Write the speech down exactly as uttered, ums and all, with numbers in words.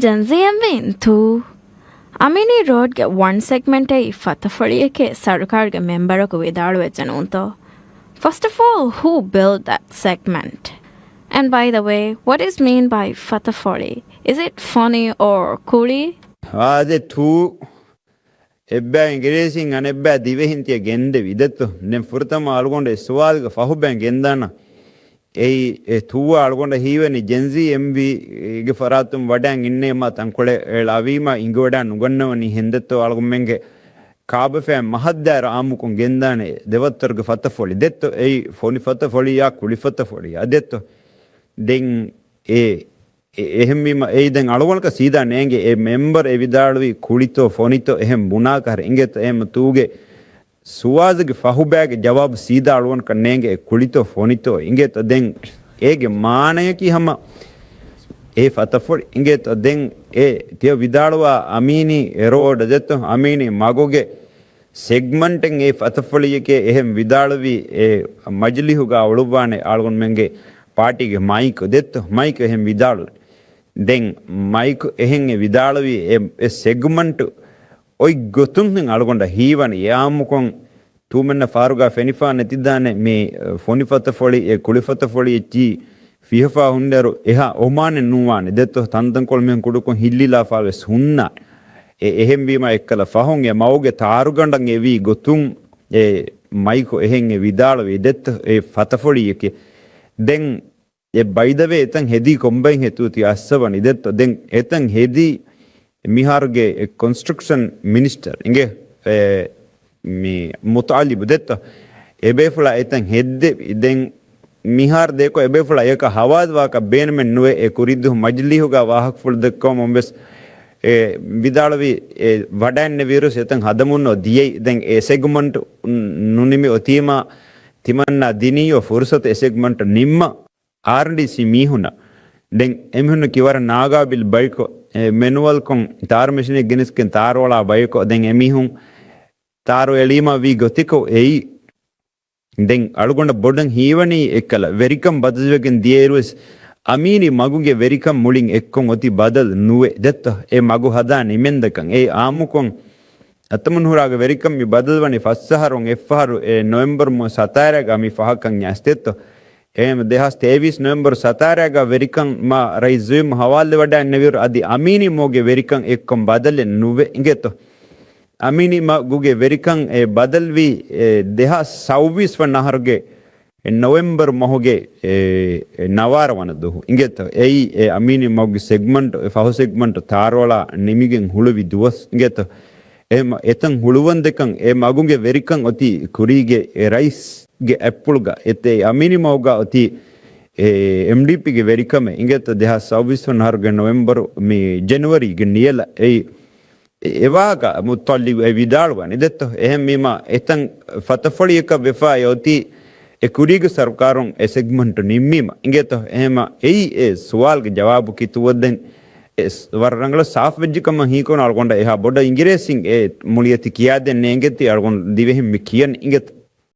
ޖެންޒީ އެމްވީ އިންތޫ. އަމީނީ ރޯޑްގެ ވަން ސެގްމެންޓެއް ފަތަފޮޅިއެކޭ ސަރުކާރުގެ މެމްބަރަކު ވިދާޅުވެއްޖެ ނޫންތޯ؟ First of all, who built that segment? And by the way, what is mean by ފަތަފޮޅި? Is it funny or ކުޅި؟ އާދެ ތޫ. އެއްބައި އިނގިރޭސިން އަނެއްބައި ދިވެހިން ތިޔަ ގެންދެވި ދެއްތޯ. ދެން ފުރަތަމަ އަޅުގަނޑު އެ ސުވާލުގެ ފަހުބައި ގެންދާނަ. އެއީ އެ ތޫއާ އަޅުގަނޑަށް ހީވަނީ ޖެންޒީ އެމްވީގެ ފަރާތުން ވަޑައިގެން އިންނޭ މާ ތަންކޮޅެއް އެޅަވީމާ އިނގިވަޑައި ނުގަންނަވަނީ ހެންދެއްތޯ އަޅުގަނޑުމެންގެ ކާބަފައިން މަހަށްދާއިރު އާއްމުކޮށް ގެންދާނެ ދެވައްތަރުގެ ފަތަފޮޅި ދެއްތޯ. އެއީ ފޮނި ފަތަފޮޅިއާ ކުޅި ފަތަފޮޅިއާ ދެއްތޯ. ދެން އެ އެ-، އެހެންވީމަ، އެއީ ދެން އަޅުގަނޑަކަށް ސީދާ ނޭނގެ އެ މެމްބަރު އެ ވިދާޅުވީ ކުޅިތޯ ފޮނިތޯ އެހެން ބުނާކަށް އިނގޭތޯ އެހެން ތޫގެ ސުވާލުގެ ފަހުބައިގެ ޖަވާބު ސީދާ އަޅުގަނޑަކަށް ނޭނގެ އެ ކުޅިތޯ ފޮނިތޯ އިނގޭތޯ ދެން އޭގެ މާނަޔަކީ ހަމަ އެ ފަތަފޮޅި އިނގޭތޯ ދެން އެ ތިޔަ ވިދާޅުވާ އަމީނީ އެ ރޯޑަށް ދެއްތޯ އަމީނީ މަގުގެ ސެގްމަންޓެއް އެ ފަތަފޮޅިއެކޭ އެހެން ވިދާޅުވީ އެ މަޖިލީހުގަ އުޅުއްވާނެ އަޅުގަނޑުމެންގެ ޕާޓީގެ މައިކު ދެއްތޯ މައިކު އެހެން ވިދާޅުވި. ދެން މައިކު އެހެން އެ ވިދާޅުވީ އެ، އެ ސެގްމަންޓު އޮތް ގޮތުން އަޅުގަނޑަށް ހީވަނީ އެ އާއްމުކޮށް ތޫމެންނަށް ފާރުގަ ފެނިފާ ނެތިދާނެ މި ފޮނިފަތަފޮޅި އެ ކުޅިފަތަފޮޅި އެއްޗި ފިހަފާ ހުންނައިރު އެހާ އޮމާނެއް ނޫންވާނެ ދެއްތޯ ތަންތަންކޮޅު މިހެން ކުޑަކޮށް ހިއްލިލާފާވެސް ހުންނާނެ. އެ އެހެންވީމަ އެއްކަލަ ފަހުން އެ މަގުގެ ތާރުގަނޑަށް އެވީ ގޮތުން އެ މައިކު އެހެން އެ ވިދާޅުވީ ދެއްތޯ އެ ފަތަފޮޅިއެކޭ. ދެން އެ ބައިދަވޭ އެތަން ހެދީ ކޮންބައިން ހެތޫ ތި އައްސަވަނީ ދެއްތޯ. ދެން އެތަން ހެދީ މިހާރުގެ އެ ކޮންސްޓްރަކްޝަން މިނިސްޓަރ އިނގޭ އެ މި މުތައައްލިބު ދެއްތޯ. އެބޭފުޅާ އެތަން ހެއްދެވި. ދެން މިހާރު ދޭކޮށް އެބޭފުޅާ އެކަ ހަވާލުވާކަށް ބޭނުމެއް ނުވޭ. އެ ކުރީ ދުވަހު މަޖިލީހުގަ ވާހަކަފުޅު ދެއްކަމުން ވެސް އެ ވިދާޅުވި އެ ވަޑައިންނެވިއިރު އެތަން ހަދަމުންނޯ ދިޔައީ. ދެން އެ ސެގްމަންޓު ނުނިމި އޮތީމާ ތިމަންނާ ދިނީއޯ ފުރުސަތު އެ ސެގްމަންޓު ނިންމަ އާރްޑީސީ މީހުންނަށް. ދެން އެމީހުންނަށް ކިވަރަށް ނާގާބިލް ބަޔަކު، އެ، މެނުއަލްކޮށް ތާރު މެޝިނެއް ގެނެސްގެން ތާރު އަޅާ ބަޔަކު. ދެން އެމީހުން ތާރު އެޅީމާ ވީ ގޮތެކޯ އެއީ. ދެން އަޅުގަނޑަށް ބޮޑަށް ހީވަނީ އެއްކަލަ ވެރިކަން ބަދަލުވެގެން ދިޔައިރުވެސް އަމީނީ މަގުގެ ވެރިކަން މުޅިން އެއްކޮށް އޮތީ ބަދަލު ނުވެ ދެއްތޯ. އެ މަގު ހަދާ ނިމެންދަކަން އެ އާއްމުކޮށް އަތޮމުން ހުރާގެ ވެރިކަން މި ބަދަލުވަނީ ފަސް އަހަރުން އެއްފަހަރު އެ ނޮވެމްބަރު މަހު ސަތާރައިގަ މި ފަހަކަށް އައިސް ދެއްތޯ. އެހެން ދެހާސް ތޭވީސް ނޮވެމްބަރު ސަތާރައިގަ ވެރިކަން މާ ރައީސް ޒުއިމް ހަވާލުވެވަޑައިންނެވިއިރު އަދި އަމީނީ މަގުގެ ވެރިކަން އެއްކޮށް ބަދަލެއް ނުވެ އިނގޭތޯ. އަމީނީ މަގުގެ ވެރިކަން އެ ބަދަލުވީ އެ ދެހާސް ސައުވީސް ވަނަ އަހަރުގެ އެ ނޮވެމްބަރު މަހުގެ އެ، އެ ނަވާރަ ވަނަ ދުވަހު އިނގޭތޯ. އެއީ އެ އަމީނީ މަގުގެ ސެގްމަންޓު އެ ފަހު ސެގްމަންޓު ތާރުއަޅާ ނިމިގެން ހުޅުވި ދުވަސް އިނގޭތޯ. އެ މަ-، އެތަން ހުޅުވަންދެކަން އެ މަގުގެ ވެރިކަން އޮތީ ކުރީގެ އެ ރައީސްގެ އަތްޕުޅުގަ އެތޭ އަމީނީ މަގުގަ އޮތީ އެ އެމްޑީޕީގެ ވެރިކަމެއް އިނގޭތޯ. ދެހާސް ސައުވީސް ވަނަ އަހަރުގެ ނޮވެމްބަރު މި ޖެނުއަރީގެ ނިޔަލަށް އެއީ އެ ވާހަކަ މުއްތައްލިބު އެ ވިދާޅުވަނީ ދެއްތޯ. އެހެންވީމަ އެތަން ފަތަފޮޅިއަކަށް ވެފާ އެ އޮތީ އެ ކުރީގެ ސަރުކާރުން އެ ސެގްމަންޓު ނިންމީމަ އިނގޭތޯ. އެހެމަ އެއީ އެ ސުވާލުގެ ޖަވާބު ކިތުއްވައްދެން އެ ސް-، ވަރަށް ރަނގަޅަށް ސާފުވެއްޖެ ކަމަށް ހީކޮށް އަޅުގަނޑަށް އެހާ ބޮޑަށް އިނގިރޭސިން އެ މުޅިއަތި ކިޔާދޭން ނޭނގެތީ އަޅުގަނޑު ދިވެހިން މި ކިޔަން އިނގޭތޯ.